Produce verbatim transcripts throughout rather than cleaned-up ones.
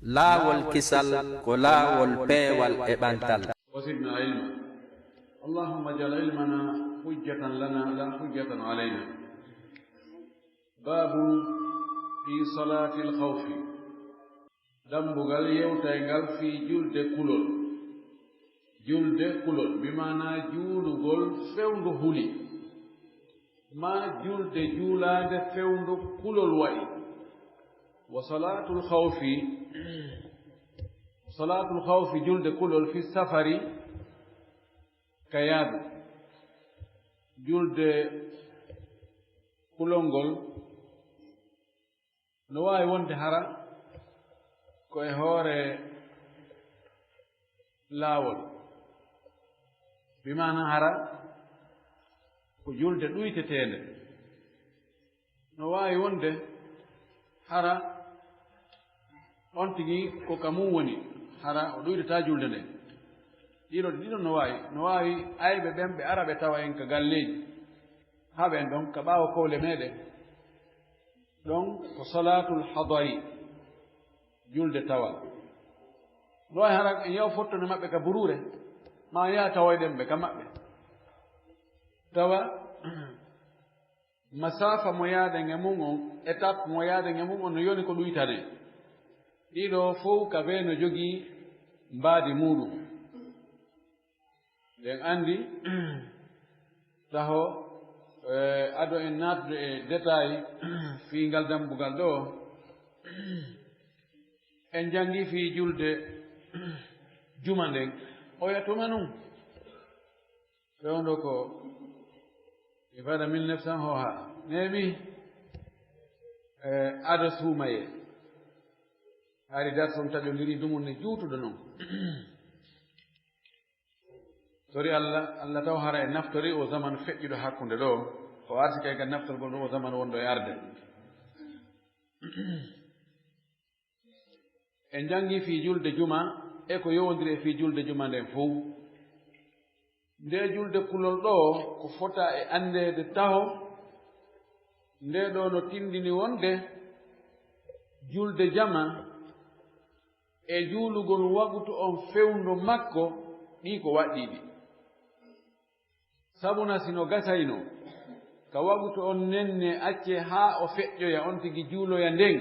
Laawol kisal ko laawol peewal e ɓantal. وزدنا علما. اللهم اجعل علمنا حجة لنا لا حجة علينا. باب في صلاة الخوف. Dambugal yewtayngal fii julde kulol. Julde kulol, bi maanaa juulugol fewndo huli, maa julde juulaande fewndo kulol wa'i. Wa salaatul khawfi, salaatul khawfi, julde kulol fi safari ka yaadu. Julde kulol ngol no waawi wonde hara ko e hoore laawol, bi maana hara ko julde ɗuyteteende. No waawi wonde hara on tigi ko ka mum woni, hara o ɗuytataa julde nden. Ɗiɗo, ɗiɗo no waawi, no waawi ayɓe ɓen ɓe ara ɓe tawa en ka galleeji, haa ɓen ɗon ka ɓaawo kowle meɗen. Ɗon ko salaatul hadari, julde tawal. No waawi hara en yaha fottono maɓɓe ka buruure, maa yaha tawoyɗen ɓe ka maɓɓe. Tawa masaafa mo yaaden e mum on, étape mo yaaden e mum on no yoni ko ɗuytanee. Ɗiɗo fow ka bee no jogii mbaadi muuɗum. Ɗen anndi taho, eh, ado en naatude e détail fii ngal dambugal ɗoo, en janngi fii julde juma nden. Oya tuma nun, fewndo ko e fada mille neuf cent hoha, neemi, eh, ado suumayee. Hari darsu on taƴondiri dumun ne juutuɗo non. Tori Allah, Allah taw hara e naftori o zaman feƴƴuɗo hakkunde ɗoo, o arti kay ka naftorgol ɗoo o zaman wonɗo e arde. En janngi fii julde juma e ko yowondiri e fii julde juma nden fow. Ndee julde kulol ɗoo ko fota e anndeede taho, ndee ɗoo no tindini wonde julde jama e juulugol wagutu on fewndo makko, ɗii ko waɗɗiiɗi. Sabuna si no gasayno ka wagutu on nenne, accee haa o feƴƴoya, on tigi juuloya nden,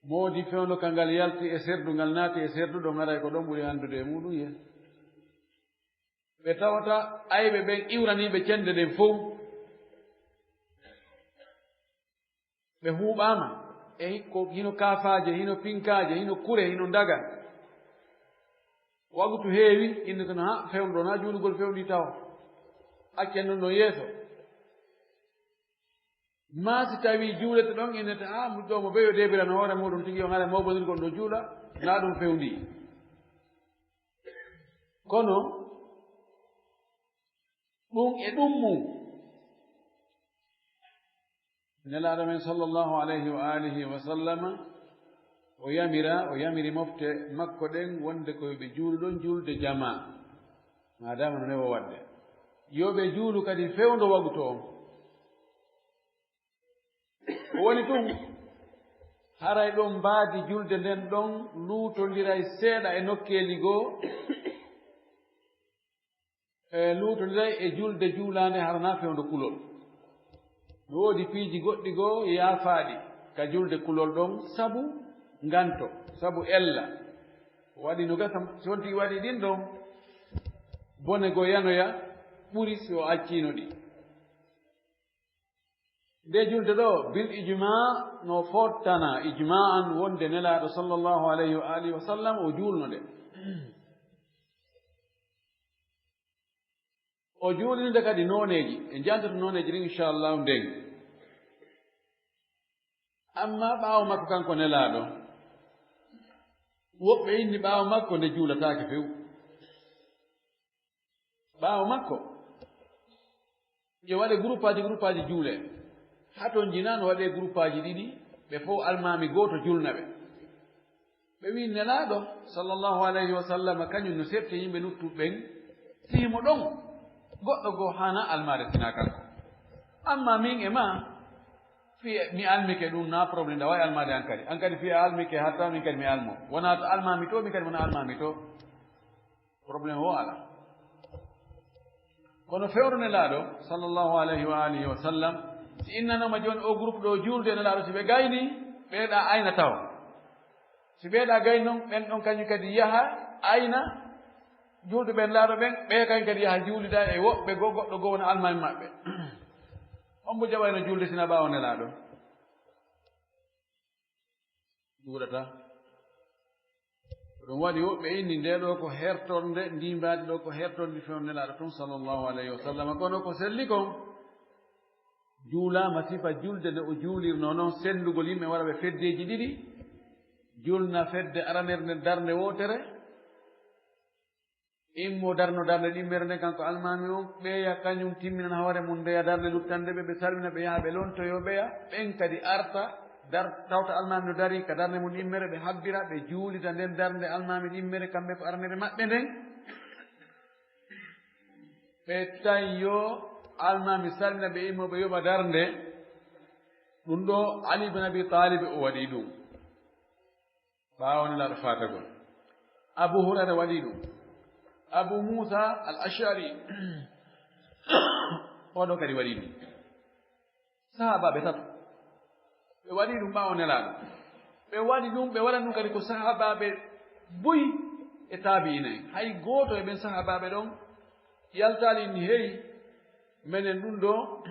moodi fewndo ka ngal yalti e serdu, ngal naati e serdu, ɗon haray ko ɗon ɓuri anndude e muuɗum ye. Ɓe tawata ayɓe ɓen iwraniiɓe cende ɗen fow. Ɓe huuɓaama e hikko, hino kaafaaje, hino pinkaaje, hino kure, hino ndaga. Wagutu heewi, innete no, ha, fewndo, na juulugol fewndi tawa. Accen non ɗon yeeso. Maa si tawii juulete ɗon, innete, a, mo ɗoo mo beyo debirano hoore muuɗum tigi on, hara mawbondirgol ɗo juula, na ɗum fewndi. Kono, ɗum e ɗum mum, Nelaaɗo men sallallahu alayhi wa alihi wa sallama, o yamira, o yamiri mofte makko ɗen wonde ko yo ɓe juulu ɗon juulde jamaa, maadaama no newo waɗde. Yo ɓe juulu kadi fewndo wagutu on. Ko woni ɗum, haray ɗon mbaadi julde nden ɗon luutondiray seeɗa e nokkeeli goo, e luutondiray e julde juulaande harana fewndo kulol. No woodi piiji goɗɗi goo yaafaaɗi ka julde kulol ɗon sabu nganto, sabu ella. Waɗi no gasa, si on tigi waɗi ɗin ɗon, bone goo yanoya ɓuri si o acciino ɗi. Nde julde ɗo, bil ijmaa, no fottana ijmaa'an wonde Nelaaɗo sallallahu alayhi wa alihi wa sallam o juulno nde. O juulino nde kadi nooneeji, en jantoto nooneeji ɗin inchallahu nden. Amma ɓaawo makko kanko Nelaaɗo, woɓɓe inni ɓaawo makko nde juulataake few. Ɓaawo makko, yo waɗe guruppaaji, guruppaaji juule. Haa ton jinaa no waɗee guruppaaji ɗiɗi, ɓe fow almaami gooto julna ɓe. Ɓe wi'i Nelaaɗo, sallallahu alayhi wa sallam, kañum no sefti yimɓe luttuɓe ɓen, si himo ɗon, goɗɗo goo haanaa almaade sinaa kanko. Amma min e maa, Fii mi almike ɗun, na problème, ɗa waawi almaade an kadi. An kadi fii a almike, hatta min kadi mi almo. Wonaa to almaami to, min kadi wonaa almaami to. Problème o alaa. Kono fewndo Nelaaɗo, sallallahu alayhi wa alihi wa sallam, si innanooma jooni oo groupe ɗoo juulde Nelaaɗo, si ɓe gaynii, ɓee ɗa ayna taw. Si ɓee ɗa gayni non, ɓen ɗon kañum kadi yaha ayna juulɓe ɓen Nelaaɗo ɓen, ɓee kañum kadi yaha juulida e woɓɓe goo, goɗɗo goo wona almaami maɓɓe. Hombo jaɓayno juulde sina ɓaawo Nelaaɗo? Ɗuuɗata. Ko ɗum waɗi woɓɓe inni ndee ɗoo ko hertorde, ndii mbaadi ɗoo ko hertorde fewndo Nelaaɗo tun, sallallahu alayhi wa sallam. Kono ko selli kon, juulaama sifa julde nde o juulirnoo non, senndugol yimɓe wara ɓe feddeeji ɗiɗi, julna fedde aranere nden darnde wootere, immo darno darnde ɗimmere nden kanko almaami on, ɓeya kañum timminan hoore mum ndeya darnde luttande ɓe, ɓe salmina ɓe yaha ɓe lontoyo ɓeya, ɓen kadi arta, dar-, tawta almaami no darii ka darnde mum ɗimmere, ɓe habbira, ɓe juulida nden darnde almaami ɗimmere, kamɓe ko aranere maɓɓe nden. Ɓe tawi yo almaami salmina ɓe immo ɓe yoɓa darnde. Ɗum ɗoo Ali ibn Abi Talib o waɗi ɗum. Ɓaawo Nelaaɗo faatagol. Abu Hurayra waɗi ɗum. Abu Muusa al Ash'ari, oɗo kadi waɗi ɗum. Sahaabaaɓe tato. Ɓe waɗi ɗum ɓaawo Nelaaɗo. Ɓe waɗi ɗum, ɓe waɗan ɗum kadi ko sahaabaaɓe buy e taabi'ina en. Hay gooto e ɓen sahaabaaɓe ɗon yaltaali inni, "Hey, menen ɗum ɗoo,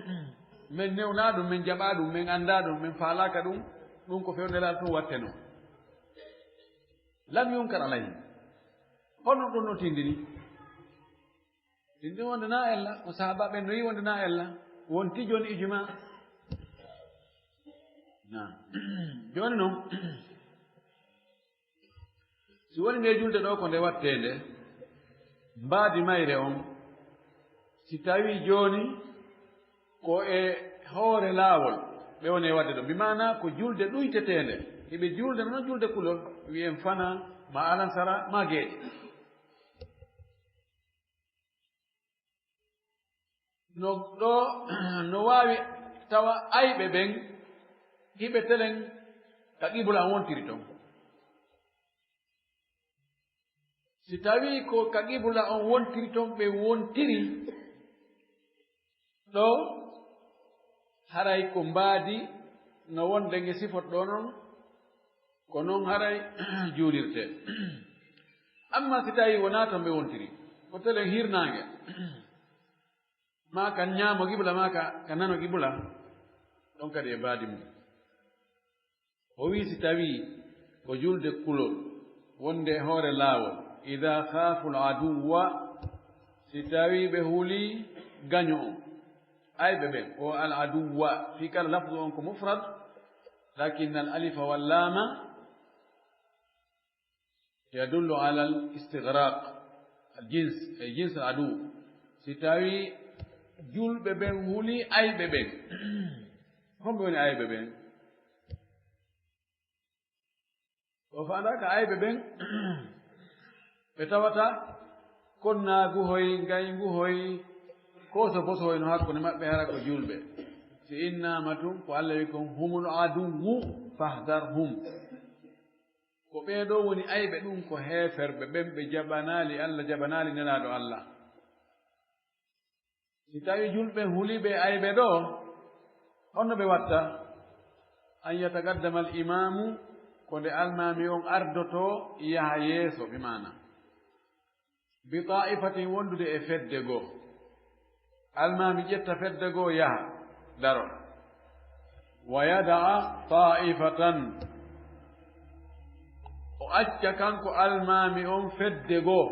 men newnaa ɗum, men jaɓaa ɗum, men anndaa ɗum, men faalaaka ɗum, ɗum ko fewndo Nelaaɗo tun wattenoo." Lam yunkar alayhi. Honno ɗum no tindini? Tindini wonde naa ella, ko sahaabaaɓe no yi'i wonde naa ella, wonti jooni ijmaa. Naam. Jooni non, si woni nde julde ɗoo ko nde watteende, mbaadi mayre on, si tawii jooni ko e hoore laawol, ɓe woni e waɗde ɗon. Bi maanaa ko julde ɗuyteteende, hiɓe julde no julde kulol, wi'en fanaa, maa alansara, maa geeƴe. No ɗoo, no waawi tawa ayɓe ɓen, hiɓe telen ka qibla on wontiri ton. Si tawii ko ka qibla on wontiri ton ɓe wontiri, ɗoo haray ko mbaadi no wonde nge sifotɗoo non, ko non haray juulirtee. Amma si tawii wonaa ton ɓe wontiri, ko telen hirnaange, maa ka ñaamo qibla, maa ka, ka nano qibla, ɗon kadi e mbaadi mum. O wi'i, si tawii ko julde kulol, wonde e hoore laawol, "Idaa khaaful aduwwa", si tawii ɓe hulii gaño on, ayɓe ɓen, o al aduwwa, fii kala lafzu on ko mufrad, lakin al alifa wal laama yadullu alal istighraq al jins, e jins al adu. Si tawii julɓe ɓen hulii ayɓe ɓen, homɓe woni ayɓe ɓen? O faandaaka ayɓe ɓen, ɓe tawata konnaagu hoy, ngayngu hoy, kooso boso hoy no hakkunde maɓɓe, hara ko julɓe. Si innaama tun, ko Alla wi kon, "Humul aduwwu fahdarhum." Ko ɓee ɗoo woni ayɓe, ɗum ko heeferɓe ɓen, ɓe jaɓanaali Alla, jaɓanaali Nelaaɗo Alla. Si tawii julɓe hulii ɓe ayɓe ɗoo, honno ɓe watta? An yataqaddama al imaamu, ko nde almaami on ardotoo yaha yeeso, bi maana, bi taa'ifatin, wondude e fedde goo. Almaami ƴetta fedde goo yaha, daro. Wa yada'a taa'ifatan, o acca kanko almaami on fedde goo.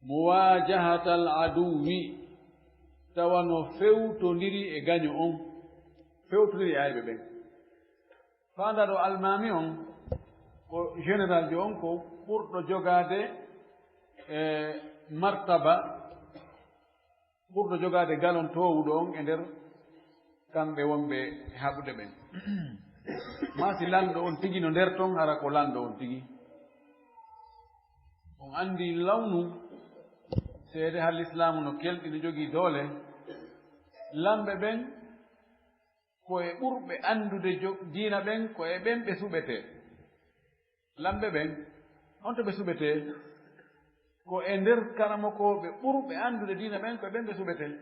Muwaajahatal aduwwi, tawa no fewtondiri e gaño on, fewtondiri e ayɓe ɓen. Faandaa ɗoo almaami on, ko général jo on, ko ɓurɗo jogaade e martaba, ɓurɗo jogaade galon toowuɗo on e nder kamɓe wonɓe haɓude ɓen. Maa si lanɗo on tigi no nder ton, hara ko lanɗo on tigi. On anndi lawnu seede hal Islaamu no kelɗi, no jogii doole. Lamɓe ɓen, ko e ɓurɓe anndude jo-, diina ɓen, ko e ɓen ɓe suɓetee. Lamɓe ɓen, honto ɓe suɓetee? Ko e nder karamokooɓe ɓurɓe anndude diina ɓen, ko e ɓen ɓe suɓetee.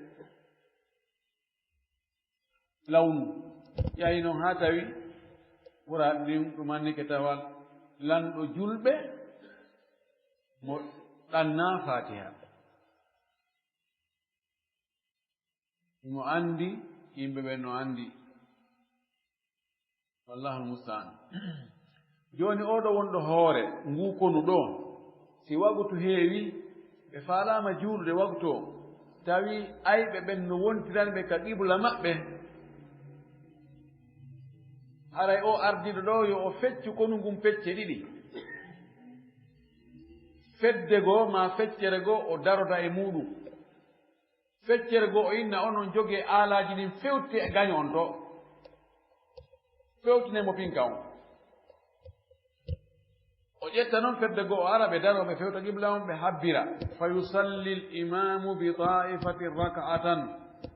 Lawnu. Yahi non haa tawi ɓura ɗin ɗum annike tawal lanɗo julɓe mo ɗannaa Faatiha. Himo anndi, yimɓe ɓen no anndi. Wallahul musta'an. Jooni, oo ɗoo wonɗo hoore nguu konu ɗoo, si wagutu heewi, ɓe faalaama juulude wagutu oo, tawi ayɓe ɓen no wontirani ɓe ka qibla maɓɓe, haray oo ardiiɗo ɗoo yo o feccu konu ngun pecce ɗiɗi. Fedde goo maa feccere goo o daroda e muuɗum. Feccere goo o inna, "Onon jogee aalaaji ɗin, fewte e gaɲo on to. Fewtine mo pinka on." O ƴetta non fedde goo, o ara, ɓe daroo, ɓe fewta qibla on, ɓe habbira. Fa yusalli al-imaamu bi taa'ifatin raka'atan,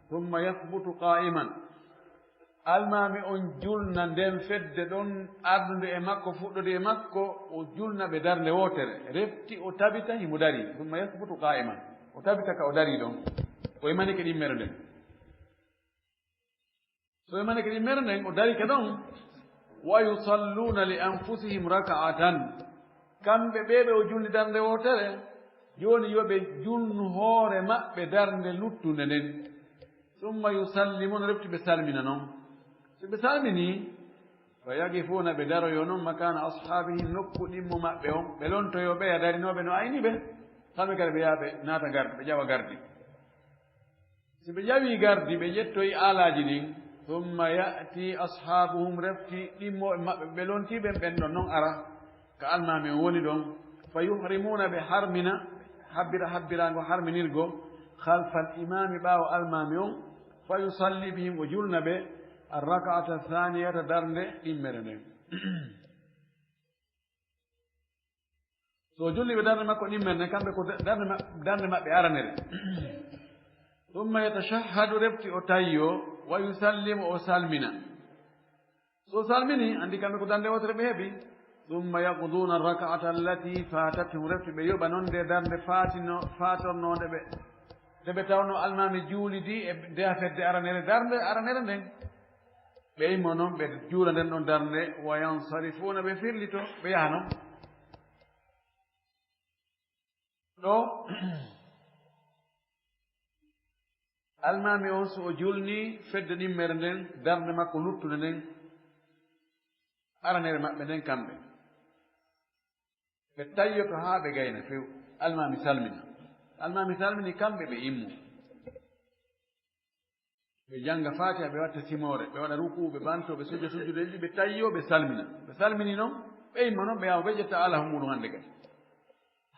thumma yathbutu qaa'iman. Almaami on julna nden fedde ɗon, ardude e makko, fuɗɗude e makko, o julna ɓe darnde wootere. Refti o tabita, himo darii. Thumma yathbutu qaa'iman. O tabita ka o darii ɗon. O imanike ɗimmere nden. So imanike ɗimmere nden, o darike ɗon. Wa yusalluuna li anfusihim raka'atan. Kamɓe ɓee ɓe o julni darnde wootere, jooni yo ɓe julnu hoore maɓɓe darnde luttunde nden. Summa yusallimuuna, refti ɓe salmina non. Si ɓe salminii, fa yaqifuuna, ɓe daroyoo non, makaana ashaabihim, nokku ɗimmo maɓɓe on, ɓe lontoyoo ɓeya darinooɓe no ayni ɓe, kamɓe kadi ɓe yaha ɓe naata gardi, ɓe ƴawa gardi. Si ɓe ƴawii gardi, ɓe ƴettoyi aalaaji ɗin, summa ya'ti ashaabuhum, refti ɗimmooɓe maɓɓe ɓe lontii ɓen, ɓen ɗon non ara. Ka almaami on woni ɗon, fa yuhrimuuna, ɓe harmina, habbira habbiraango harminirgo, khalfal imaami, ɓaawo almaami on, fa yusalli bihim, o julna ɓe, arraka'ata thaniyata, darnde ɗimmere nden. So o julni ɓe darnde makko ɗimmere nden, kamɓe ko darnde ma-, darnde maɓɓe aranere. Summa yatashahhadu, refti o tayyoo, wa yusallimu, o salmina. So salmini, anndi kamɓe ko darnde wootere ɓe heɓi. Summa yaqduuna raka'ata allati faatathum, refti ɓe yoɓa non nde darnde faatino-, faatornoonde ɓe, nde ɓe tawno almaami juulidi e nde fedde aranere, darnde aranere nden. Ɓe immo non, ɓe juula nden ɗon darnde, wa yansarifuuna, ɓe firlito, ɓe yaha non. Ɗo, almaami on, so o julni fedde ɗimmere nden, darnde makko luttunde nden, aranere maɓɓe nden kamɓe, ɓe tayyoto haa ɓe gayna few. Almaami salmina. Almaami salmini, kamɓe ɓe immo. Ɓe jannga Faatiha, ɓe watta simoore, ɓe waɗa rukuu, ɓe bantoo, ɓe sujja sujjude ɗiɗi, ɓe tayyoo, ɓe salmina. Ɓe salmini non, ɓe imma non, ɓe yawa, ɓe ƴetta alahu muɗum hannde kadi.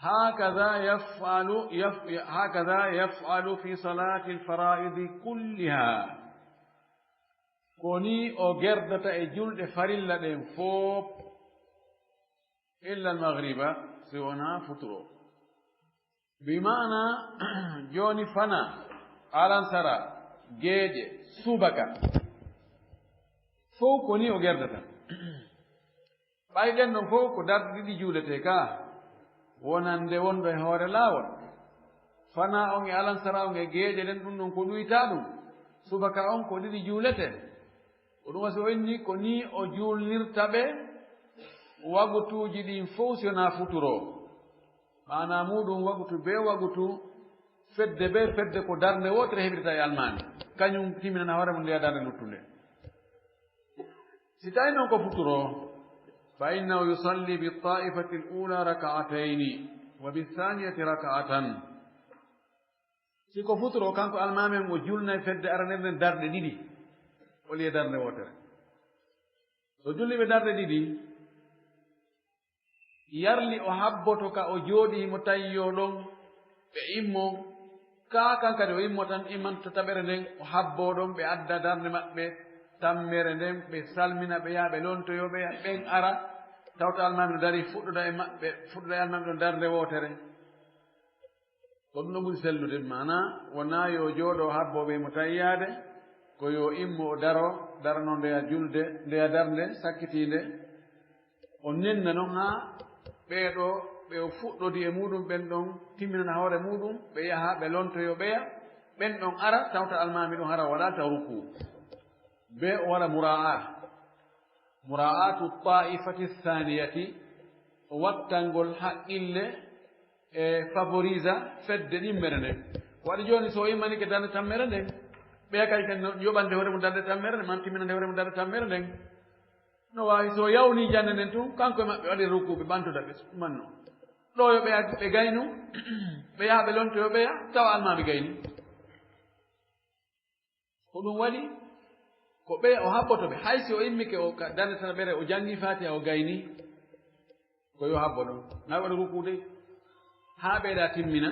Haakada yaf'alu, yaf-, haakada yaf'alu fi salaatil faraa'idi kullihaa. Ko nii o gerdata e julɗe farilla ɗen fof, illa al-maghriba, si wonaa futuro. Bi maana, jooni fana, alansara, geeƴe, subaka. Fow ko nii o gerdata. Ɓay ɗen ɗon fow ko darɗe ɗiɗi juuletee ka, wonande wonɗo e hoore laawol. Fana on e alansara on e geeƴe ɗen, ɗum ɗon ko ɗuytaa ɗum. Subaka on ko ɗiɗi juuletee. Ko ɗum wasi o inni, ko nii o juulnirta ɓe wagutuuji ɗin fow si wonaa futuro. Maanaa muuɗum, wagutu bee wagutu, fedde bee fedde, ko darnde wootere heɓirta e almaami. Kañum timinana hoore mum nde darnde luttunde. Si tawi non ko futuro, fa innahu yusalli bi taa'ifati al-uula raka'atayni, wa bi thaaniyati raka'atan. Si ko futuro, kanko almaami on, o julnay fedde aranere nden darɗe ɗiɗi, au lieu darnde wootere. So julni ɓe darɗe ɗiɗi, yarli o habboto ka o jooɗii mo tayyoo ɗon, ɓe immo, kaa kan kadi o immo tan, imanto taɓere nden, o habboo ɗon, ɓe adda darnde maɓɓe tammere nden, ɓe salmina, ɓe yaha, ɓe lontoyoo, ɓe yaha, ɓen ara, tawta almaami no darii, fuɗɗoda e maɓɓe, fuɗɗoda e almaami ɗon darnde wootere. Ko ɗum no ɓuri sellude, maanaa wonaa yo o jooɗo o habboo ɓe mo tayyaade, ko yo o immo o daro, Darano ndeya julde, ndeya darnde sakkitiinde. O nenna non haa ɓee ɗoo ɓe o fuɗɗodi e muuɗum ɓen ɗon timminana hoore muuɗum, ɓe yaha ɓe lontoyo ɓeya, ɓen ɗon ara tawta almaami ɗum hara waɗaa taw rukuu. Bee o waɗa mura'at. Mura'atu ta'ifati thaniyati, o wattangol haqqille e favorisa fedde ɗimmere nden. Ko waɗi jooni so o immanike darnde tammere nden, ɓeya kadi ken no yoɓande hoore mum darnde tammere nden, man timminande hoore mum darnde tammere nden. No waawi so o yawni jannde nden tun, kanko e maɓɓe waɗi rukuu, ɓe ɓantoda ɓe manno. Ɗoo yo ɓeya ɓe gaynu, ɓe yaha ɓe lontoyo ɓeya, tawa almaami gayni. Ko ɗum waɗi, ko ɓe o haɓɓoto ɓe. Hay si o immike o ka darnde tanaɓere, o janngii Faatiha, o gaynii, ko yo haɓɓo ɗon. Na waɗa rukuu dey. Haa ɓeyda timmina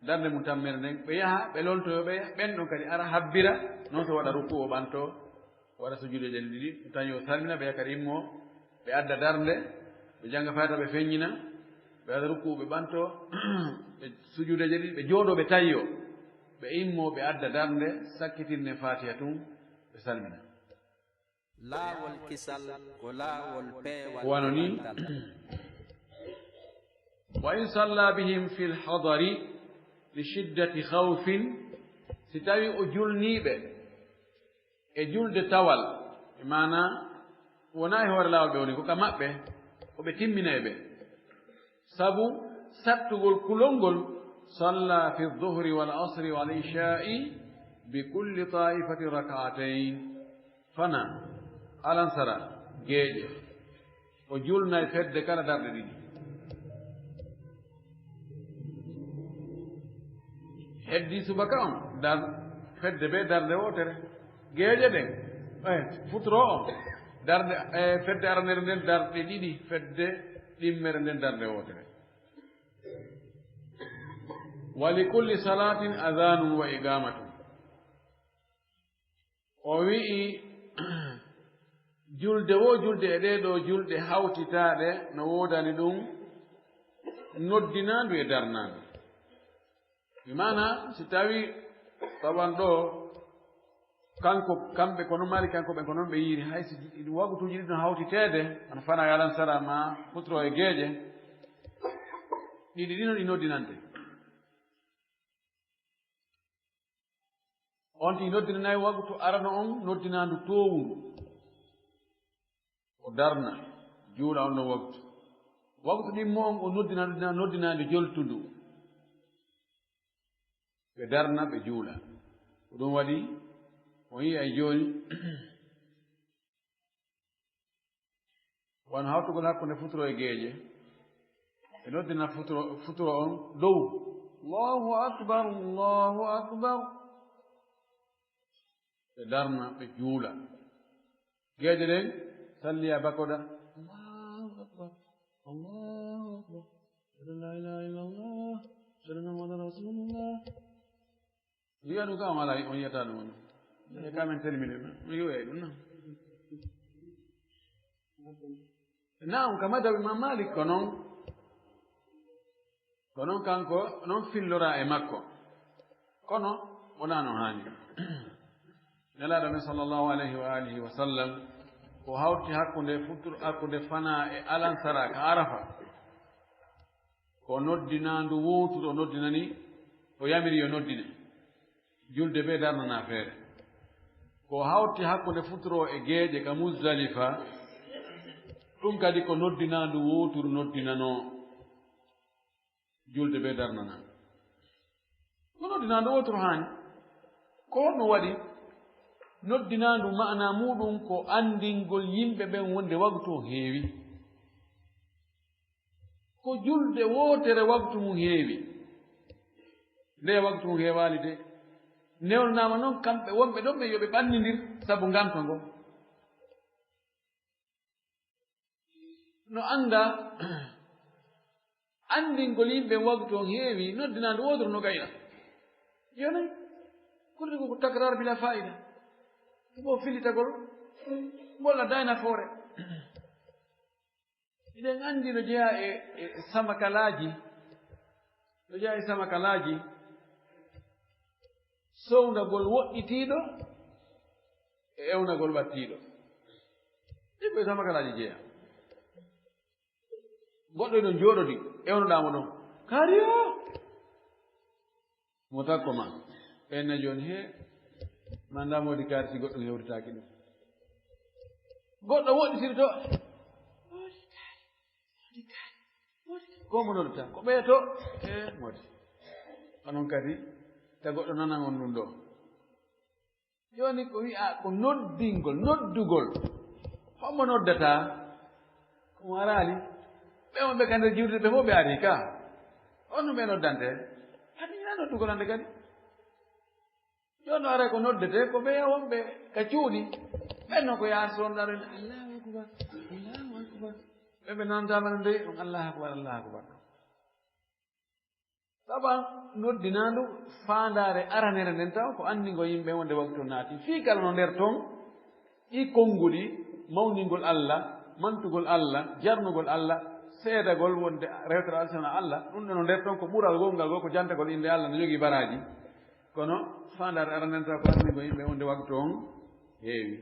darnde mum tammere nden. Ɓe yaha, ɓe lontoyo ɓeya, ɓen ɗon kadi ara habbira, non so waɗa rukuu o ɓantoo. Waɗa sujuudeeje ɗiɗi, tawi o salmina, ɓe yaha kadi immoo, ɓe adda darnde, ɓe jannga Faatiha, ɓe feññina, ɓe waɗa rukuu, ɓe ɓantoo, ɓe sujuudeeje ɗiɗi, ɓe jooɗoo, ɓe tawi o, ɓe immoo, ɓe adda darnde, sakkitinne Faatiha tun, ɓe salmina. Laawol kisal ko laawol peewal. Wano nii, wa in salla bihim fil hadari li shiddati khawfin, si tawi o julnii ɓe e julde tawal, e maanaa wonaa e hoore laawol ɓe woni, ko ka maɓɓe, ko ɓe timminay ɓe. Sabu sattugol kulol ngol, salla fi dhuhri wal asri wal isha'i bi kulli ta'ifatin rak'atayn. Fana, alansara, geeƴe. O julnay fedde kala darɗe ɗiɗi. Heddii subaka on, dar-, fedde bee darnde wootere. Geeƴe ɗen, eh, futuro on, darnde, eh, fedde aranere nden darɗe ɗiɗi, fedde ɗimmere nden darnde wootere. Wa li kulli salaatin adhaanun wa iqaamatun. O wi'i, julde woo julde e ɗee ɗoo julɗe hawtitaaɗe no woodani ɗum noddinaandu e darnaandu. Bi maana, si tawii tawan ɗoo, kanko, kamɓe ko non Maalik, kanko ɓen ko non ɓe yiiri, hay si ɗi, waqtuuji ɗiɗi no hawtiteede, hono fana e alansara maa futuro e geeƴe, ɗiɗi ɗi non ɗi noddinante. On tigi noddinanay waqtu arano on noddinaandu toowundu. O darna, juula on ɗon waqtu. Waqtu ɗimmo on, o noddina, noddina, noddinaandu joltundu. Ɓe darna, ɓe juula. Ko ɗum waɗi, on yi'ay jooni, wano hawtugol hakkunde futuro e geeƴe. Ɓe noddina futuro, futuro on dow. Allahu akbar, Allahu akbar. Ɓe darna, ɓe juula. Geeƴe ɗen, salliya bakoɗa. Allahu akbar, Allahu akbar. Ashhadu an la ilaha illallah, ashhadu anna Muhammadan rasulullah. Wi'a ɗum kam alaa, on yi'ataa ɗum on. E kamen telmine, mi wi'ay ɗum non. Naam, ka madhab Imam Malik ko non. Ko non kanko, non filloraa e makko. Kono, wonaa no haani. Nelaaɗo men sallallahu alayhi wa alihi wa sallam, ko hawti hakkunde futur-, hakkunde fanaa e alansara ka Arafa. Ko noddinaandu wooturu o noddinani, o yamiri yo noddine. Julde bee darnanaa feere. Ko hawti hakkunde futuro e geeƴe ka Muzdalifa, ɗum kadi ko noddinaandu wooturu noddinanoo. Julde bee darnanaa. Ko noddinaandu wooturu haani. Ko honɗum waɗi? Noddinaandu maanaa muuɗum ko anndingol yimɓe ɓen wonde waqtu on heewi. Ko julde wootere waqtu mum heewi. Nde waqtu mum heewaali de, newnaama non kamɓe wonɓe ɗon ɓen yo ɓe ɓannindir sabu nganto ngon. No anndaa, anndingol yimɓe waqtu on heewi, noddinaandu wooturu no gayna. Yonay, ko ɗum ko takraar bila faa'ida. Ko fillitagol, walla dayna foore. Hiɗen anndi no jeyaa e, e samakalaaji, no jeyaa e samakalaaji, sowndagol woɗɗitiiɗo e ewnagol ɓattiiɗo. Ɗin ɓe tamakalaaji jeyaa. Goɗɗo e ɗon jooɗodi, ewnoɗaa mo ɗon. Kaari o! Mo takko ma. Ɓen na jooni, hee, ma ndaa moodi kaari si goɗɗum hewtitaaki ɗum. Goɗɗo woɗɗitiri to. Moodi kaari, moodi kaari, moodi kaari. Ko mo noddata? Ko ɓeya to? Ee, moodi. Onon kadi, ta goɗɗo nanan on ɗum ɗoo. Jooni ko wi'aa ko noddingol, noddugol. Hombo noddataa? Ko mo araali. Ɓe wonɓe ka nder juulirde ɓe fof ɓe arii ka. On no ɓe noddante? Haɗi hinaa noddugol hannde kadi. Jooni no aray ko noddetee ko ɓe wonɓe ka cuuɗi. Ɓen no ko yaha sonndare, Allahu akbar, Allahu akbar. Ɓe ɓe nanataama no ndewi on Allahu akbar, Allahu akbar. Sabu noddinaandu faandaare aranere nden taw ko anndingo yimɓe wonde waktu on naati. Fii kala no nder ton, ɗi konnguɗi, mawningol Alla, mantugol Alla, jarnugol Alla, seedagol wonde rewtere alsana Alla, ɗum ɗon no nder ton ko ɓural gonngal goo, ko jantagol innde Alla no jogii baraaji. Kono faandaare aranere nden taw ko anndingo yimɓe wonde waktu on heewi.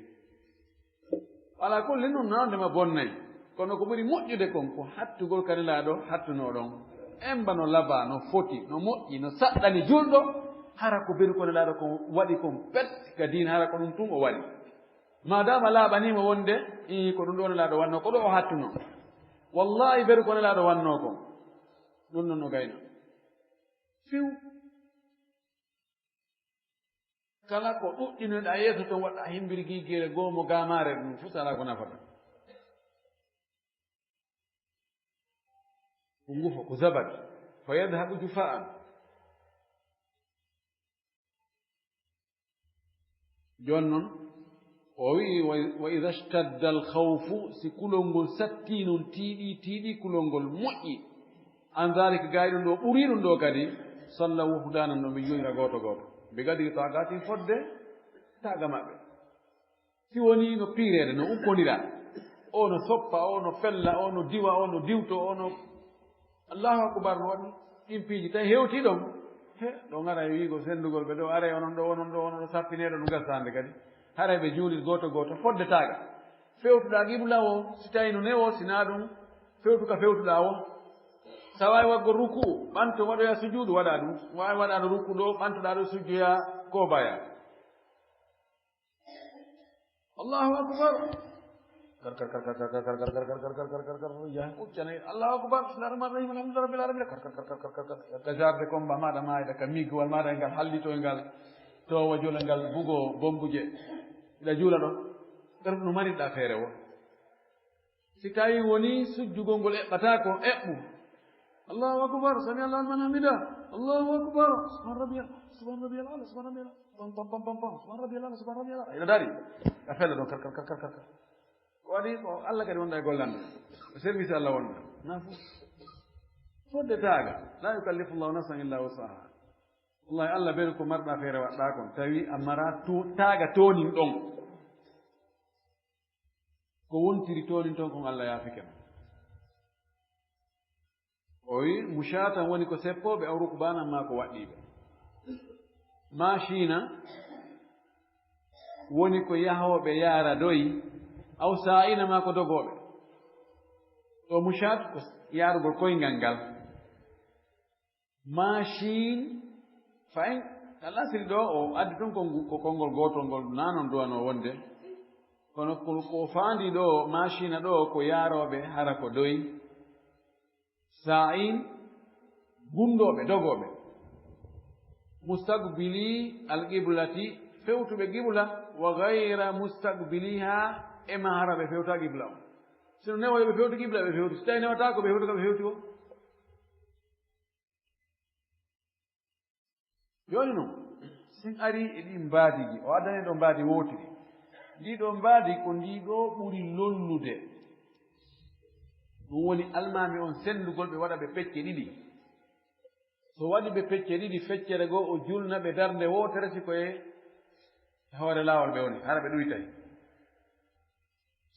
Alaa kulli nun, nawde ma bonnay. Kono ko ɓuri moƴƴude kon, ko hattugol ka Nelaaɗo hattunoo ɗon. Emba no labaa, no foti, no moƴƴi, no saɗɗani julɗo, hara ko beru ko Nelaaɗo kon waɗi kon pet ka diina, hara ko ɗum tun o waɗi. Maadaama laaɓanii mo wonde, ii, ko ɗum ɗoo Nelaaɗo wannoo, ko ɗoo o hattunoo. Wallaahi, beru ko Nelaaɗo wannoo kon. Ɗum non no gayno. Fiw. Kala ko ɗuɗɗinoɗaa yeeso ton, waɗɗaa himbirgiigeere goo mo gaamaare, ɗum fuu salaa ko nafata. Ko ngufo, ko zabad. Fa yadhabu jufa'an. Jooni non, o wi'i, wa, wa idha ishtadda al-khawfu, si kulol ngol sattii non, tiiɗii, tiiɗii kulol ngol, moƴƴi. An dhalika, gaay ɗum ɗoo, ɓurii ɗum ɗoo kadi, salla wuhdanan, no ɓe juulira gooto gooto. Bi qadri taqatin, fodde taaga maɓɓe. Si wonii no piireede, no ukkondira. O no soppa, o no fella, o no diwa, o no diwto, o no Allahu akbar, no waɗi ɗin piiji, tawi hewtii ɗon. He, ɗo ngara e wiigo senndugol ɓe ɗo, aray onon ɗo, onon ɗo, onon ɗo, sappineede ɗum gasaande kadi. Haray ɓe juulit gooto gooto, fodde taaga. Fewtuɗaa qibla o, si tawi no newo, si naa ɗum, fewtu ka fewtuɗaa o. Sa waawi waɗgo ruku, ɓanto waɗoya sujuudu, waɗa ɗum. Waawi waɗaano ruku ɗo, ɓantoɗaa ɗo sujjoya ko baya. Allahu akbar. Kar, kar, kar, kar, kar, kar, kar, kar, kar, kar, kar, kar, kar, kar, kar, yaha, uccane. Allahu akbar. Bismillahir rahmanir rahim. Alhamdulillahi rabbil alamin. Kar, kar, kar, kar, kar, kar, kar, ka jardin de combat maɗa maayda, ka migwal maɗa ngal hallito e ngal, towa jula ngal bugo bombuje. Ila jula ɗo. Kar no mariɗa feere wo. Si tawi woni sujjugol ngol eɓɓata ko, eɓɓu. Allahu akbar, sami Allahu liman hamida. Allahu akbar, subhan rabbiyal, subhan rabbiyal ala, subhan rabbiyal ala. Pam, pam, pam, pam, pam. Subhan rabbiyal ala, subhan rabbiyal ala. Ila dari. A fella ɗon kar, kar, kar, kar, kar, kar. Ko waɗi ko Allah kadi wonɗa e gollande. Ko service Allah wonɗa. Na fu. Fodde taaga. La yukallifu Allahu nafsan illa wusaha. Wallahi Allah ɓen ko marɗa feere waɗɗa kon. Tawi a mara to-, taaga toonin ɗon. Ko wontiri toonin ton kon Allah yaafike ma. O wi, mushaatan woni ko seppooɓe aw rukbaanan maa ko waɗɗiiɓe. Maashiina woni ko yahooɓe yaara doyi, aw saa'iina maa ko dogooɓe. O mushaat ko yaarugol koyngal ngal. Maashin, fayin, al asli ɗo, o addi tun ko ngu-, ko konngol gootol ngol naa non duwanoo wonde. Kono ko, ko faandi ɗo, maashina ɗo, ko yaarooɓe hara ko doyi. Saa'in, gunndooɓe, dogooɓe. Mustaqbili al qiblati, fewtuɓe qibla, wa gayra mustaqbiliha, e maa hara ɓe fewta qibla on. Sino newoyo ɓe fewti qibla, ɓe fewti. Si tawi newataako, ɓe fewti ka ɓe fewti o. Jooni non, si en arii e ɗii mbaadiiji, o addani ɗo mbaadi wootiri. Ndii ɗoo mbaadi ko ndii ɗoo ɓuri lollude. Ɗum woni almaami on senndugol ɓe waɗa ɓe pecce ɗiɗi. So waɗi ɓe pecce ɗiɗi, feccere goo o julna ɓe darnde wootere, si ko e hoore laawol ɓe woni, hara ɓe ɗuytay.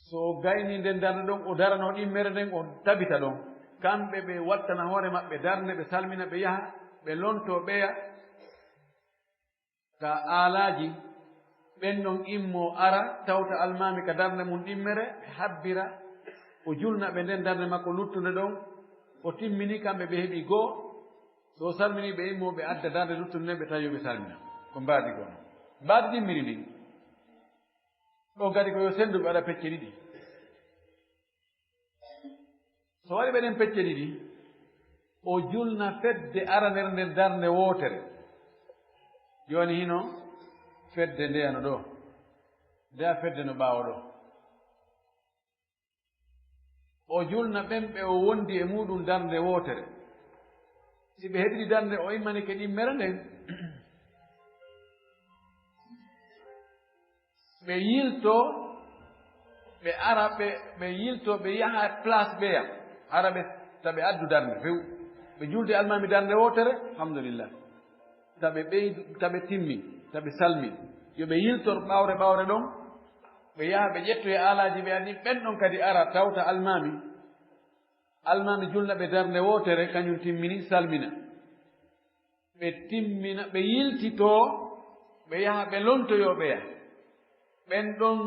So o gaynii nden darnde ɗon, o daranoo ɗimmere nden, o tabita ɗon. Kamɓe ɓe wattana hoore maɓɓe darnde, ɓe salmina, ɓe yaha, ɓe lontoo, ɓeya ka aalaaji, Ɓen ɗon immoo ara, tawta almaami ka darnde mun ɗimmere, ɓe habbira, o julna ɓe nden darnde makko luttunde ɗon, o timmini, kamɓe ɓe heɓi goo, so o salmini ɓe immoo ɓe adda darnde luttunde nden, ɓe tawi yo ɓe salmina. Ko mbaadi goo non. Mbaadi ɗimmiri ndin. Ɗon kadi ko yo senndu ɓe waɗa pecce ɗiɗi. So waɗi ɓe ɗen pecce ɗiɗi, o julna fedde aranere nden darnde wootere. Jooni hino fedde ndeya no ɗoo, ndeya fedde no ɓaawo ɗoo. O julna ɓen ɓe o wondi e muuɗum darnde wootere. Si ɓe heɓiri darnde, o immanike ɗimmere nden, ɓe yiltoo, ɓe ara, ɓe, ɓe yiltoo, ɓe yaha place ɓeya, hara ɓe, ta ɓe addu darnde few. Ɓe julde almaami darnde wootere, alhamdulillah. Ta ɓe ɓeydu, ta ɓe timmin, ta ɓe salmin. Yo ɓe yiltor ɓawre ɓawre ɗon, ɓe yaha ɓe ƴettoya aalaaji ɓe adin, ɓen ɗon kadi ara tawta almaami. Almaami julna ɓe darnde wootere, kañum timmini, salmina. Ɓe timmina, ɓe yiltitoo, ɓe yaha, ɓe lontoyoo ɓeya. Ɓen ɗon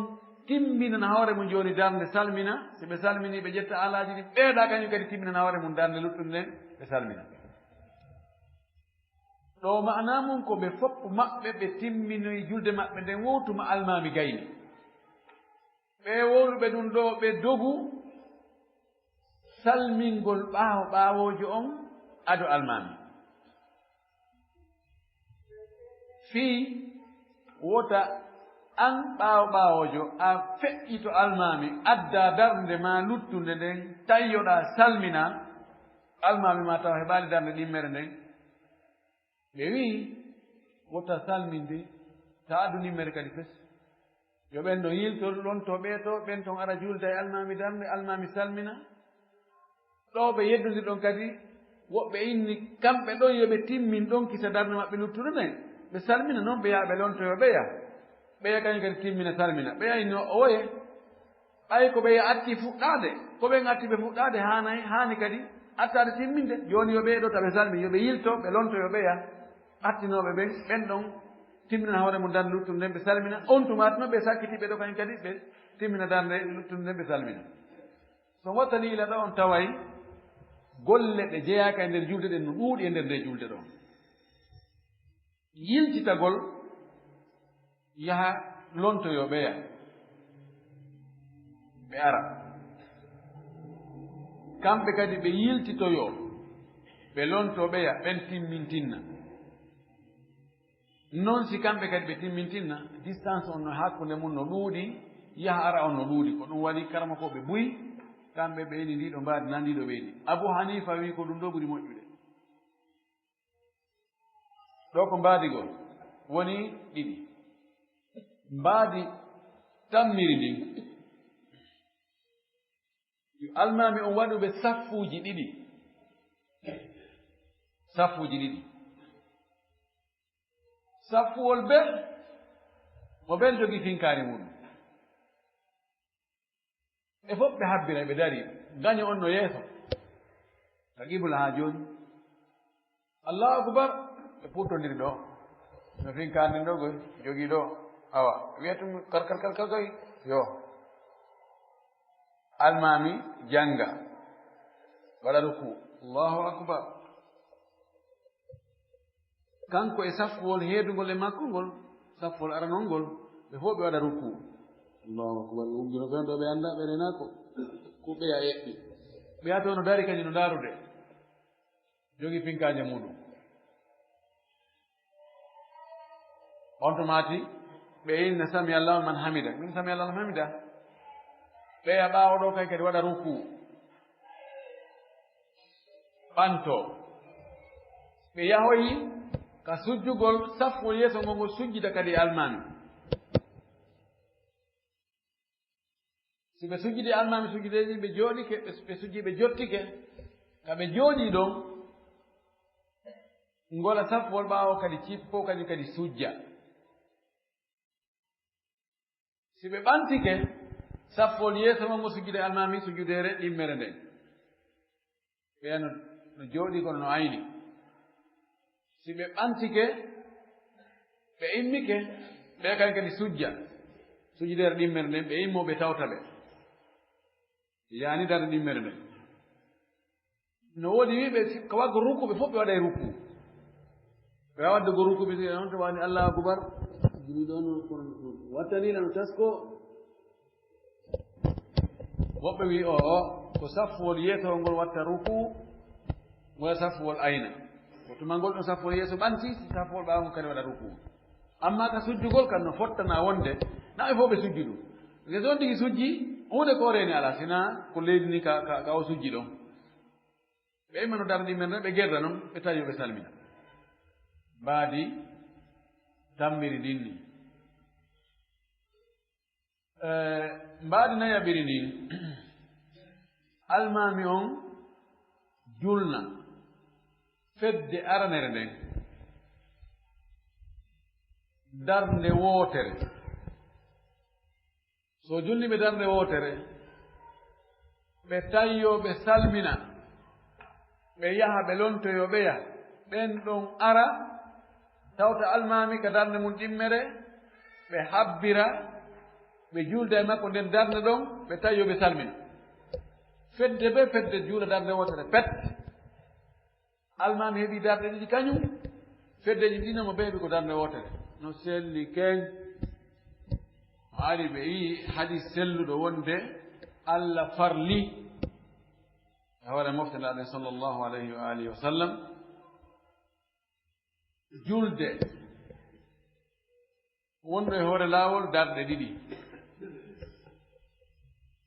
timminana hoore mun jooni darnde salmina, si ɓe salminii, ɓe ƴetta aalaaji ɗin, ɓeya kañum kadi timminana hoore mun darnde luttunde nden, ɓe salmina. Ɗoo maanaa mun ko ɓe fof maɓɓe ɓe timminoyi julde maɓɓe nden wowtuma almaami gayni. Ɓee wowluɓe ɗun ɗoo, ɓe dogu salmingol ɓaawo ɓaawoojo on ado almaami. Fii wota an ɓaawo ɓaawoojo a feƴƴito almaami, addaa darnde maa luttunde nden, tayyoɗaa salminaa, almaami maa taw heɓaali darnde ɗimmere nden. Ɓe wi'i, wota salminde, ta addu ɗimmere kadi fes. Yo ɓen ɗon yilto, lonto ɓee to, ɓen ton ara julda e almaami darnde, almaami salmina. Ɗoo ɓe yeddondir ɗon kadi, woɓɓe inni, kamɓe ɗon yo ɓe timmin ɗon kisa darnde maɓɓe luttude nden. Ɓe salmina non, ɓe yaha ɓe lontoyo ɓeya. Ɓeya kañum kadi timmina salmina. Ɓeya inni o, oye, ɓay ko ɓeya atti fuɗɗaade, ko ɓen atti ɓe fuɗɗaade haanay, haani kadi attaade timminde. Jooni yo ɓee ɗoo ta ɓe salmina, yo ɓe yilto, ɓe lontoyo ɓeya. Attinooɓe ɓen, ɓen ɗon timminana hoore mun darnde luttunde nden ɓe salmina. On tuma tuma ɓe sakkiti ɓee ɗoo kañum kadi ɓe timmina darnde luttunde nden ɓe salmina. So wattani ila ɗoo on taway golle ɗe jeyaaka e nder julde ɗen no ɗuuɗi e nder nde julde ɗoo. Yiltitagol yaha lontoyoo ɓeya, ɓe ara. Kamɓe kadi ɓe yiltitoyoo, ɓe lontoo ɓeya, ɓen timmintinna. Non si kamɓe kadi ɓe timmintinna, distance on no hakkunde mun no ɗuuɗi, yaha ara on no ɗuuɗi. Ko ɗun waɗi karamokooɓe buy, kamɓe ɓe ini ndii ɗoo mbaadi, naa ndii ɗoo ɓe ini. Abu Hanifa wi'i ko ɗun ɗoo ɓuri moƴƴude. Ɗoo ko mbaadi goo woni ɗiɗi. Mbaadi tammiri ndin, yo almaami on waɗu ɓe saffuuji ɗiɗi. Saffuuji ɗiɗi. Saffuwol bee, mo bee jogii finkaari muuɗum. Ɓe fof ɓe habbira, ɓe dari. Gaño on no yeeso, ka qibla haa jooni. Allahu akbar. Ɓe puttondiri ɗoo. No finkaari ndin ɗoo goy, jogii ɗoo. Awa, wi'a tun kar, kar, kar, kar, kar. Yo. Almaami jannga. Waɗa ruku. Allahu akbar. Kanko e saffuwol heedungol e makko ngol, saffuwol aranol ngol, ɓe fof ɓe waɗa ruku. Allahu akbar, ɓe uggino ɓen ɗoo, ɓe anndaa, ɓe reenaako. Ko ɓeya eɓɓi. Ɓeya to no dari, kañum no ndaarude. Jogii pinkaaje muuɗum. On to maati, ɓe inna sami Allahu liman hamida. Min sami Allahu liman hamida. Ɓeya ɓaawo ɗoo kay kadi waɗa ruku. Ɓanto. Ɓe yahoyi ka sujjugol, saffu yeeso ngon ngol sujjida kadi e almaami. Si ɓe sujjidi almaami sujjudeeji, ɓe jooɗike, ɓe, ɓe sujji, ɓe jottike. Ka ɓe jooɗii ɗon, ngola saffol ɓaawo kadi cippo, kadi, kadi sujja. Si ɓe ɓantike, saffol yeeso ngon ngo sujjude almaami sujjudeere ɗimmere nden. Ɓeya no, no jooɗii kono no ayni. Si ɓe ɓantike, ɓe immike, Ɓe kadi kadi sujja, sujjidere ɗimmere nden, ɓe immoo ɓe tawta ɓe. Yaani darnde ɗimmere nden. No woodi wi'uɓe si, ka waggo ruku, ɓe fof ɓe waɗay ruku. Ɓe waɗde go ruku, ɓe wi'a on to wani Allahu Akbar. Juli ɗon no kono wattani no tasko. Woɓɓe wi'i, o, o, ko saffuwol yeesowol ngol watta ruku, wala saffuwol ayna. Ko tuma ngol ɗon saffuwol yeeso ɓanti, si saffuwol ɓaawo ngol kadi waɗa ruku. Amma ka sujjugol kan no fottana wonde, na ɓe fof ɓe sujjudu. Nge so on tigi sujji, huunde ko o reeni alaa, sina ko leydi ni ka, ka, ka o sujji ɗon. Ɓe immano darnde men ɓe gerda non, ɓe tawi yo ɓe salmina. Mbaadi tammiri ndin ni. Eh, mbaadi nayaɓiri ndin, almaami on julna fedde aranere nden, darnde wootere. So julni ɓe darnde wootere, ɓe tawi yo ɓe salmina, ɓe yaha, ɓe lontoyo, ɓe yaha. Ɓen ɗon ara, tawta almaami ka darnde mun ɗimmere, ɓe habbira, ɓe julda e makko nden darnde ɗon, ɓe tawi yo ɓe salmina. Fedde be fedde juula darnde wootere pet. Almaami heɓi darɗe ɗiɗi kañum, feddeeji ɗin mo ɓe heɓi ko darnde wootere. No selli ken. Ari ɓe yi'i hadis selluɗo wonde Alla farli e hoore mofte naaɗen sallallahu alayhi wa alihi wa sallam julde wonɗo e hoore laawol darɗe ɗiɗi.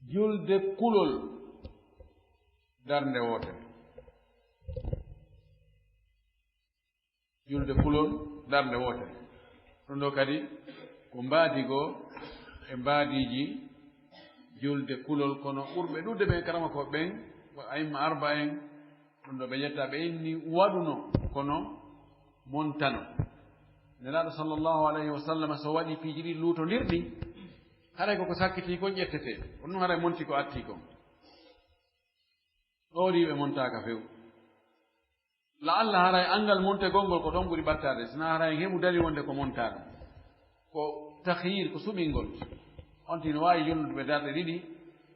Julde kulol darnde wootere. Julde kulol darnde wootere. Ɗum ɗo kadi ko mbaadi goo e mbaadiiji julde kulol, kono ɓurɓe ɗuuɗde ɓen karamokooɓe ɓen, ko a'imma arba en, ɗum ɗo ɓe ƴetta ɓe inni waɗuno, kono montano. Nelaaɗo sallallahu alayhi wa sallam so waɗi piiji ɗiɗi luutondirɗi, haray koko sakkitii kon ƴettetee. Kono ɗum haray monti ko attii kon. Ɗooriiɓe montaaka few. La'alla haray anngal montegol ngol ko ɗon ɓuri ɓattaade, sinaa haray en heɓu dalil wonde ko montaaɗo. Ko takhyiir, ko suɓingol. On tigi no waawi julnude ɓe darɗe ɗiɗi,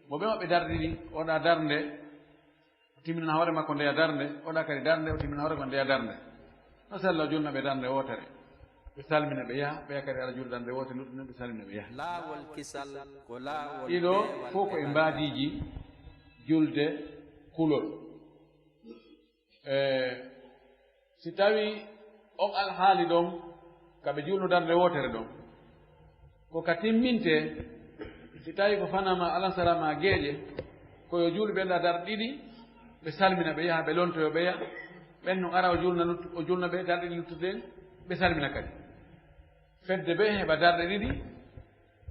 mo ɓe maɓɓe darɗe ɗiɗi, oɗa darnde, o timmina hoore makko ndeya darnde, oɗa kadi darnde, o timmina hoore makko ndeya darnde. No sella o julna ɓe darnde wootere. Ɓe salmina ɓe yaha, ɓeya kadi ara julde darnde wootere, luttuɓe ɓe salmina ɓe yaha. Laawol kisal ko laawol Ɗiɗo fof ko e mbaadiiji julde kulol. E, si tawii on alhaali ɗon, ka ɓe juulno darnde wootere ɗon, ko ka timmintee, si tawii ko fanaa maa alansara maa geeƴe, ko yo juulu ɓen ɗa darɗe ɗiɗi, ɓe salmina, ɓe yaha, ɓe lontoyo, ɓe yaha, ɓen no ara o juulna luttu-, o juulna ɓe darɗe ɗiɗi luttuɗe ɗen, ɓe salmina kadi. Fedde ɓe heɓa darɗe ɗiɗi,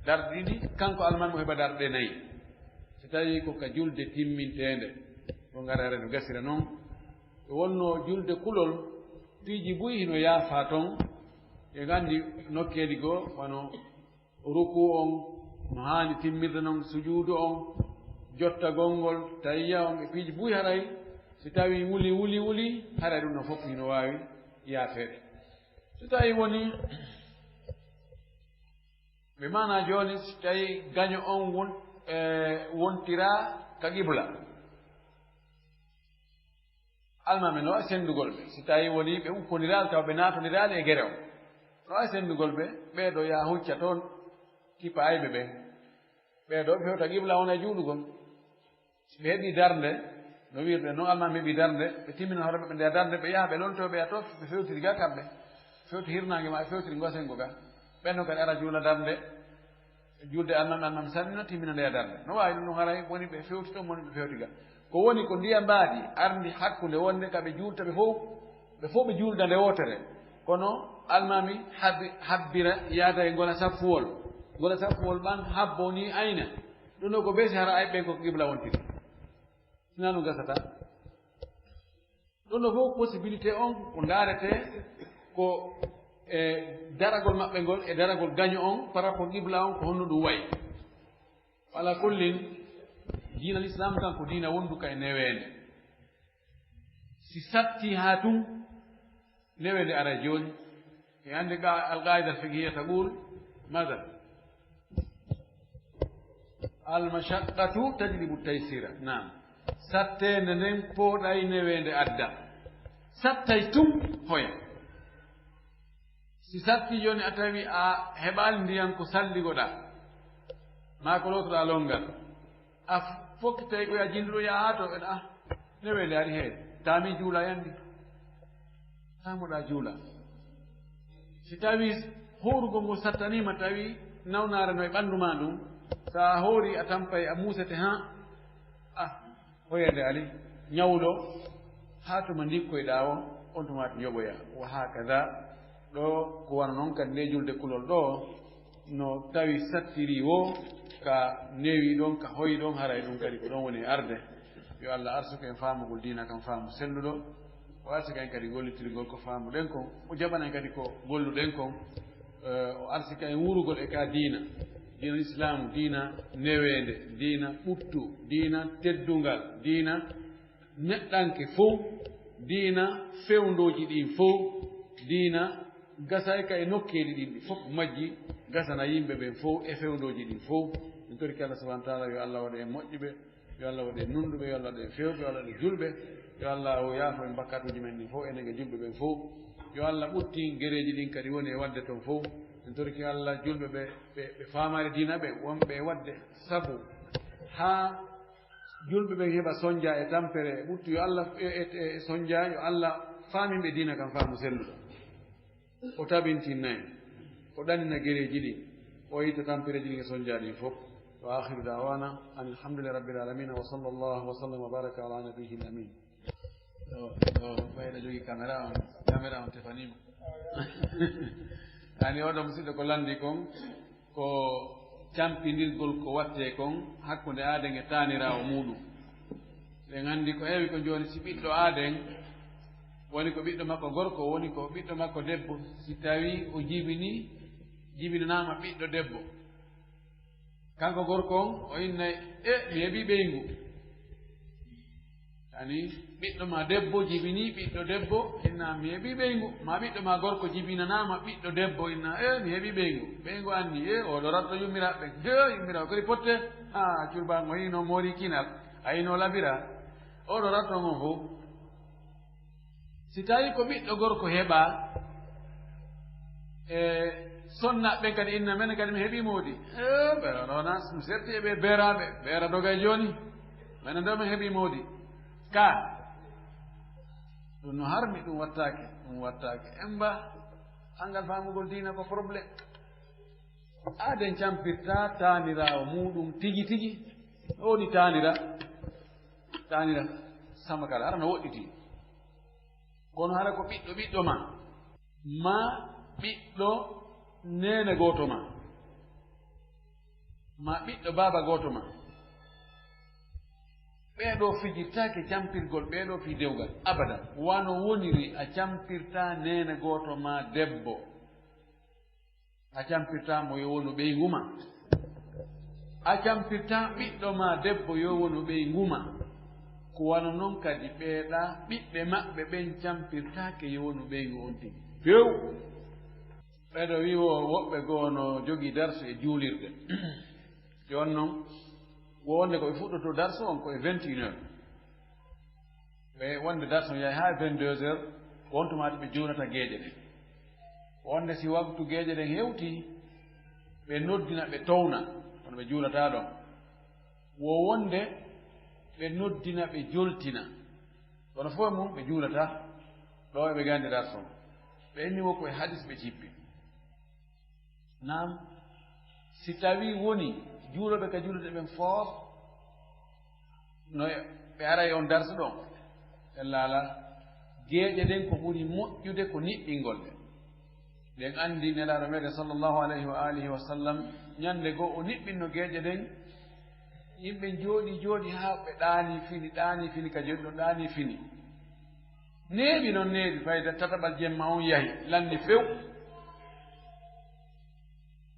darɗe ɗiɗi, kanko almaami o heɓa darɗe nayi. So tawii ko ka julde timminteende, ko ngaraare no gasira non. E wonno julde kulol, piiji buy hino yaafaa ton. En anndi nokkeeli goo, wano rukuu on, no haani timmirde non, sujuudu on, jottagol ngol, tayya on, e piiji buy haray, si tawii wuli, wuli, wuli, haray ɗum no fof hino waawi yaafeede. So tawii woni, ɓe maanaa jooni, si tawii gaño on won-, e, wontiraa ka qibla, almaami no waawi senndugol ɓe. Si tawii woni ɓe ukkondiral, tawa ɓe naatondiraali e gere on, no waawi senndugol ɓe, ɓee ɗoo yaa hucca toon, kippa ayɓe ɓen. Ɓee ɗoo ɓe fewta qibla on e juulugol. Si ɓe heɓii darnde, no wi'irɗen non, almaami heɓii darnde, ɓe timmina hoore maɓɓe nde darnde, ɓe yaha ɓe lontoyo, ɓe yaha to, ɓe fewtiri ga kamɓe. Fewti hirnaange maa, ɓe fewtiri ngo senngo ga. Ɓen non kadi ara juula darnde, julde almaami, almaami salmina, timmina nde darnde. No waawi ɗum ɗum haray woni ɓe fewti ton, woni ɓe fewti ga. Ko woni ko ndiya mbaadi ardi hakkunde wonde ka ɓe juulta ɓe fow, ɓe fow ɓe juulda nde wootere. Kono almaami habbi-, habbira yaada e ngola saffuwol. Ngola saffuwol ɓan habbo ni ayna. Ɗum ɗo ko bee si hara ayɓe ɓen ko qibla wontiri. Sinaa ɗum gasataa. Ɗum ɗo fof possibilité on ko ndaaretee ko e daragol maɓɓe ngol e daragol gaño on par rapport qibla on ko honno ɗum wayi. Ala kullin, diina l'islam kan ko diina wonduka e neweende. Si satti haa tun, neweende ara jooni. E annde ga-, al-qaida al-fiqhiyya taqul, Mada. Al mashaqqatu tajlibu taysira. Naam. Satteende nden pooɗay neweende adda. Sattay tun hoya. Si satti jooni a tawi a heɓaali ndiyan ko salligoɗaa, maa ko lootoɗaa lonngal, a fokkitay ko ya jinduɗo yahaa to, en ah, neweende ari heen, taami juula yandi. Taamoɗaa juula. Si tawii hoorugol ngol sattaniima, tawi nawnaare no e ɓanndu maa ndun, so a hoori a tampay a muusete haa, ah, hoyeende ali, ñawuɗo, haa tuma ndikkoyɗaa on, on tuma to yoɓoya. Wa haakada, ɗoo ko wano non kadi nde julde kulol ɗoo, no tawi sattiri woo, ka newi ɗon, ka hoyi ɗon, haray ɗum kadi ko ɗon woni e arde. Yo Allah arsuku en faamugol diina kan faamu selluɗo, o arsika en kadi gollitirgol ko faamuɗen kon, o jaɓana en kadi ko golluɗen kon, eh, o arsika en wurugol e ka diina, diina Islaamu, diina neweende, diina ɓuttu, diina teddungal, diina neɗɗanke fow, diina fewndooji ɗin fow, diina gasay ka e nokkeeli ɗin ɗi fof majji, gasana yimɓe ɓen fow e fewndooji ɗin fow. Min torike Allah subhanahu wa taala, yo Allah waɗu en moƴƴuɓe, yo Allah waɗu en nunɗuɓe, yo Allah waɗu en fewɓe, yo Allah waɗu en julɓe, yo Allah o yaafo en bakkatuuji men ɗin fow, enen e julɓe ɓen fow. Yo Allah ɓuttin gereeji ɗin kadi woni e waɗde ton fow. Min torike Allah julɓe ɓe, ɓe, ɓe faamaali diina ɓen, wonɓe e waɗde sabu haa julɓe ɓen heɓa sonja e tampere e ɓuttu. Yo Allah e, e, e sonja, yo Allah faamin ɓe diina kan faamu selluɗo. O tabintinna en, o ɗanina gereeji ɗin, o itta tampereeji ɗin e sonja ɗin fof. Wa akhiru da'wana anil hamdulillahi rabbil alamin, wa sallallahu wa sallam wa baraka ala nabiyyil amin. Ɗo, ɗo, ɓayɗo jogi kamera on, kamera on tefaniima. Ani oɗo musidɗo ko landi kon, ko campindirgol ko wattee kon hakkunde aaden e taaniraawo muuɗum. Ɓen anndi ko heewi ko jooni, si ɓiɗɗo aaden woni ko ɓiɗɗo makko gorko, woni ko ɓiɗɗo makko debbo, si tawii o jibini, jibinanaama ɓiɗɗo debbo. Kanko gorko on, o innay, "E, mi heɓii ɓeyngu." Ani, ɓiɗɗo ma debbo jibini ɓiɗɗo debbo, inna, "Mi heɓii ɓeyngu." Ma ɓiɗɗo ma gorko jibinanaama ɓiɗɗo debbo, inna, "E, mi heɓii ɓeyngu." Ɓeyngu anni, "E, oɗo ratto yummiraaɓe ɓen." "He, yummiraaɓe kadi potte." A, curbaango hino moori kinal, a hino labira. Oɗo ratto on fow. Si tawii ko ɓiɗɗo gorko heɓaa, e sonnaaɓe ɓen kadi inna, "Menen kadi mi heɓii moodi." E, ɓe ɗon wona, mi serti e ɓe beeraaɓe, beera dogay jooni. Menen ɗoo min heɓii moodi. Ka. Ɗum no harmi, ɗum wattaake, ɗum wattaake. Emba, angal faamugol diina ko problème. Aaden campirta taaniraawo muuɗum tigi tigi. O woni taanira, taanira sama kala, hara no woɗɗiti. Kono hara ko ɓiɗɗo ɓiɗɗo ma, maa ɓiɗɗo neene gooto ma, maa ɓiɗɗo baaba gooto ma. Ɓee ɗoo fijirtaake campirgol ɓee ɗoo fii dewgal, abadan. Wano woniri a campirta neene gooto ma debbo. A campirtaa mo yo wonu ɓeyngu ma. A campirtaa ɓiɗɗo ma debbo yo wonu ɓeyngu ma. Ko wano non kadi ɓee ɗaa ɓiɓɓe maɓɓe ɓen campirtaake yo wonu ɓeyngu on tigi. Few. Ɓeɗo wi'o woɓɓe goo no jogii darsu e juulirde. Jooni non, wonde ko ɓe fuɗɗotoo darsu on ko e vingt et une heures. Ɓe wonde darsu yahi haa vingt-deux heures, ko on tuma ɓe juulata geeƴe ɗen. Wonde si waktu geeƴe ɗen hewtii, ɓe noddina, ɓe towna, kono ɓe juulataa ɗon. Wo wonde ɓe noddina, ɓe joltina, kono fof e mum ɓe juulataa. Ɗo eɓe gandi darsu on. Ɓe inni wo ko e hadis ɓe jippi. Naam, si tawii wonii juulooɓe ka juulirde ɓen fof, no ɓe aray on darsu ɗon, ɓe laala geeƴe ɗen ko ɓuri moƴƴude ko niɓɓingol ɗe. Ɗen anndi Nelaaɗo meɗen sallallahu alayhi wa alihi wa sallam, ñande goo o niɓɓinno geeƴe ɗen, yimɓe jooɗii, jooɗii haa ɓe ɗaanii fini, ɗaanii fini, ka jooɗi ɗon ɗaanii fini. Neeɓi non neeɓi, fayda tataɓal jemma on yahi, lanni few.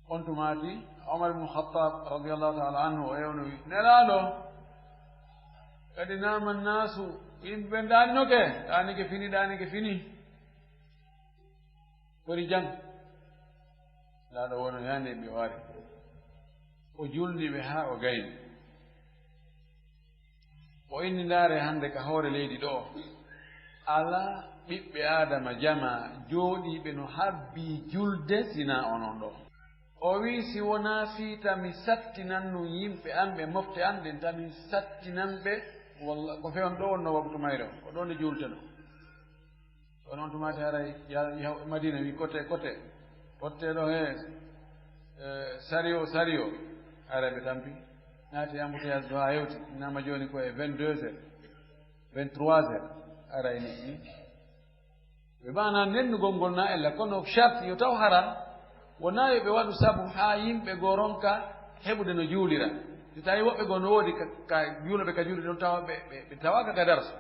On tumaati, Omar ibn Khattab radiyallahu ta'ala anhu, o ewno wi, "Nelaaɗo, kadi naama naasu, yimɓe ɓen ɗaaninoke, ɗaanike fini, ɗaanike fini. Fori jang." Laaɗo wono yaande ɓe o ari. O julni ɓe haa o gayni. O inni, "Ndaaree hannde ka hoore leydi ɗoo. Alaa ɓiɓɓe Aadama jamaa jooɗiiɓe no habbii julde sinaa onon ɗoo." O wi'i, "Si wonaa fii ta mi sattinan nun yimɓe an ɓe mofte an ɗen, ta mi sattinan ɓe, walla ko fewn ɗoo wonnoo waktu mayre on, ko ɗoo nde juultenoo." Kono on tumaati haray ya-, yahu Madina wi, "Kote, kote, kotte ɗo he, eh, sario, sario." Haray ɓe tampi, naati embouteillage ɗo haa hewti, nama jooni ko e vingt-deux heures, vingt-trois heures, haray ni, hmm. Ɓe maana nennugol ngol na ella, kono sharti yo taw hara, wonaa yo ɓe waɗu sabu haa yimɓe goo ronka heɓude no juulira. Si tawi woɓɓe goo no woodi ka, ka juuloɓe ka juulde ɗon, tawa ɓe, ɓe, ɓe tawaaka ka darsu.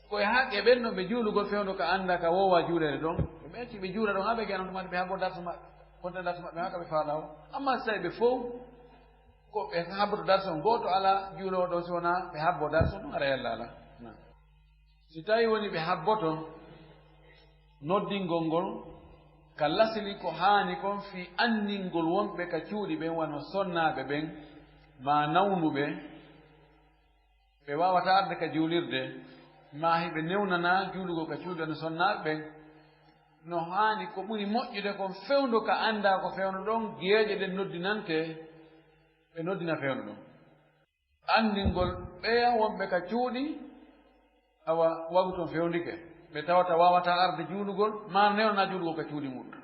Ko e haqqe ɓen no ɓe juulugol fewndo ka annda ka woowa juuleede ɗon. Ɓe ɓeyti ɓe juula ɗon haa ɓe gayna on tuma ɓe habbo darsu maɓɓe, konta darsu maɓɓe haa ka ɓe faala o. Amma si tawi ɓe fow ko ɓe habboto darsu on gooto alaa juuloowo ɗon si wonaa ɓe habbo darsu on, ɗum ara yalla alaa. Naam. Si tawi woni ɓe habboto noddingol ngol ka lasli ko haani kon fii anndingol wonɓe ka cuuɗi ɓen wano sonnaaɓe ɓen maa nawnuɓe, ɓe waawataa arde ka juulirde, maa hiɓe newnanaa juulugol ka cuuɗi no sonnaaɓe ɓen. No haani ko ɓuri moƴƴude kon fewndo ka anndaa ko fewndo ɗon, geeƴe ɗen noddinante, ɓe noddina fewndo ɗon. Anndingol ɓeya wonɓe ka cuuɗi, awa, waktu on fewndike, ɓe tawata waawataa arde juulugol, maa newnanaa juulugol ka cuuɗi muɗum.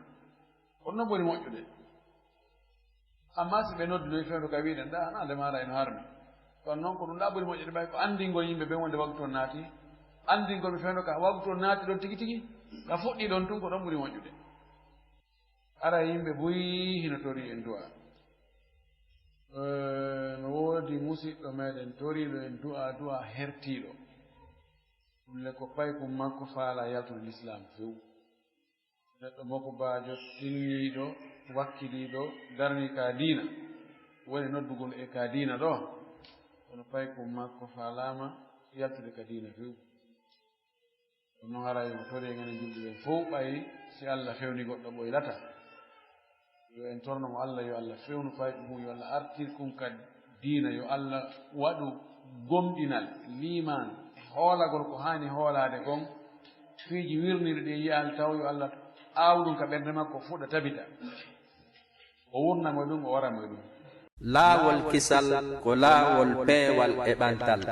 Kono non ɓuri moƴƴude. Amma si ɓe noddinoyi fewndo ka wi'uɗen, "Ɗa, hannde maara ino harmi." Kono non ko ɗum ɗa ɓuri moƴƴude, ɓay ko anndingol yimɓe ɓen wonde waktu on naati, anndingol ɓe fewndo ka waktu on naati ɗon tigi tigi, ka fuɗɗii ɗon tun, ko ɗon ɓuri moƴƴude. Ara yimɓe buy hino torii en du'a. Eh, no woodi musiɗɗo meɗen toriiɗo en du'a, du'a hertiiɗo. Ɗum le ko paykun makko faalaa yaltude lislaam few. Neɗɗo mokobaajo, tinniiɗo, wakkiliiɗo, darnii ka diina, woni noddugol e ka diina ɗoo, kono paykun makko faalaama yaltude ka diina few. Ɗum non haray mo tori en enen julɓe ɓen fow, ɓay si Alla fewni goɗɗo ɓoylata. Yo en torno mo Alla, yo Alla fewnu paykun, yo Alla artir kun ka diina, yo Alla waɗu gomɗinal, liimaan, hoolagol ko haani hoolaade kon, piiji wirniri ɗi yi'aali taw, yo Alla aawu ɗum ka ɓernde makko, fuɗa tabita. O wurna mo e ɗum, o wara mo e ɗum. Laawol kisal ko laawol peewal e ɓantal.